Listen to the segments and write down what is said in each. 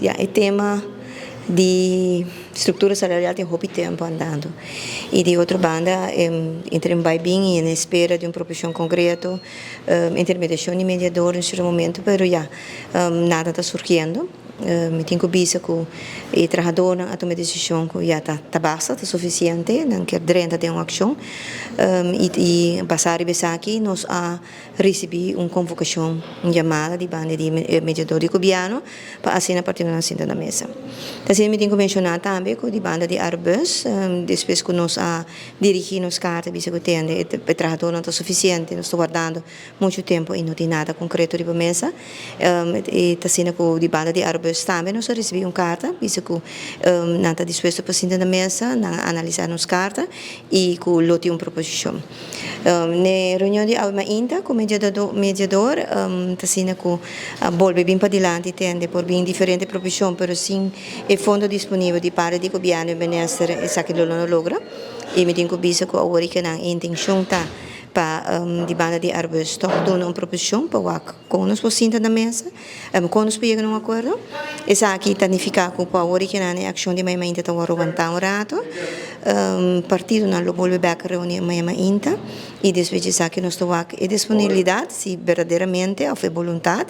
Ya, e tema di structura salarial tin hopi tempo andando. Y di otro banda, entre un bay-bin y en espera di un proposicion concreto, intermediacion di mediador en cierto momento, pero ya, nada ta surgiendo. Mi tin cu bisa cu e trahadornan a tuma e decision cu ya ta basta, ta suficiente, nan kier drenta den un accion. Y basa riba esaki nos a ricibi un convocacion, un yamada di banda di e mediador di gobierno pa asina partidonan sinta na mesa. Ta asina mi tin cu menciona tambe cu di banda di Arubus, despues cu nos a dirigi nos carta bisa cu tende e trahadornan ta suficiente, nos ta wardando mucho tempo y no tin nada concreto riba mesa. E ta asina cu di banda di Arubus tambe nos a ricibi un carta bisa cu nan ta dispuesto pa sinta na mesa, nan a analisa nos carta y cu lo tin un proposicion. Ne reunion di awe mainta cu mediador ta asina cu a bolbe bin padilanti tende por bin diferente proposicion, pero sin e fondo disponibel di parti di gobierno y minister esaki lo no logra. Y mi tin cu bisa cu awor y nan intencion ta pa di banda di Arubus toch duna un proposicion pa wak con nos por sinta na mesa, con nos por yega na un acuerdo. Esaki ta significa cu pa awor y nan e accion di mainta ta wordo wanta un rato. Partidonan lo bolbe bek reuni mainta y despues esaki nos ta wak e disponibilidad si berdaderamente of e voluntad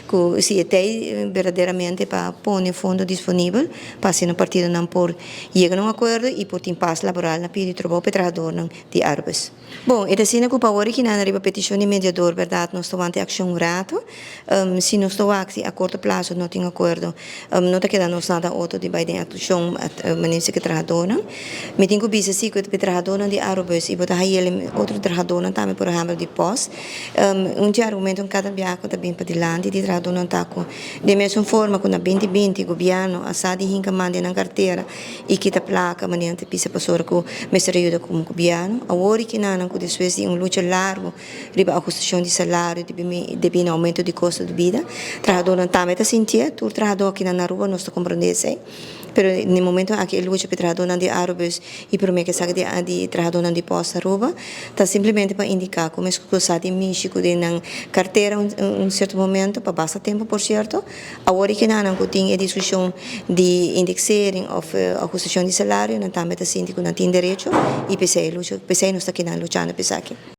cu si e t'ey berdaderamente pa pone fondo disponibel pa asina partidonan por yega na un acuerdo y por tin paz laboral na pia di trabou pa e trahadornan di Arubus. Bon, e ta asina cu pa awor aki nan riba peticion di mediador, berdad, nos ta wanta e accion un rato. Si nos ta wak si a corto plazo no tin acuerdo, no ta keda nos nada otro di bay den actuacion manera si cu e trahadornan. Mi tin cu bisa si cu e trahadornan di Arubus y bo ta hayele otro trahadornan tambe, por ehempel di post. Un di argumento cada biaha cu ta bin padilanti di trahadornan ta cu den mesun forma cu na 2020 gobierno a sa di hinca man den nan cartera y kita placa manera ta bisa pasobra cu mester ayuda como gobierno. Awor y kinanan cu despues di un lucha largo riba ajustacion di salario debi na aumento di costo di bida, trahadornan tambe ta sintié. Tur trahador aki na Aruba nos ta comprende esey, pero na e momento aki e lucha pa e trahadornan di Arubus y prome cu esaki di trahadornan di Post Aruba ta simplemente pa indica cu mes cu sa di mishi cu den nan cartera un cierto momento pa basta tempo, por cierto. Awor y kinanan cu tin e discusion di indexering of ajustacion di salario, nan tambe ta sinti cu nan tin derecho y pesey lucha, pesey nos ta kinan luchando pa esaki.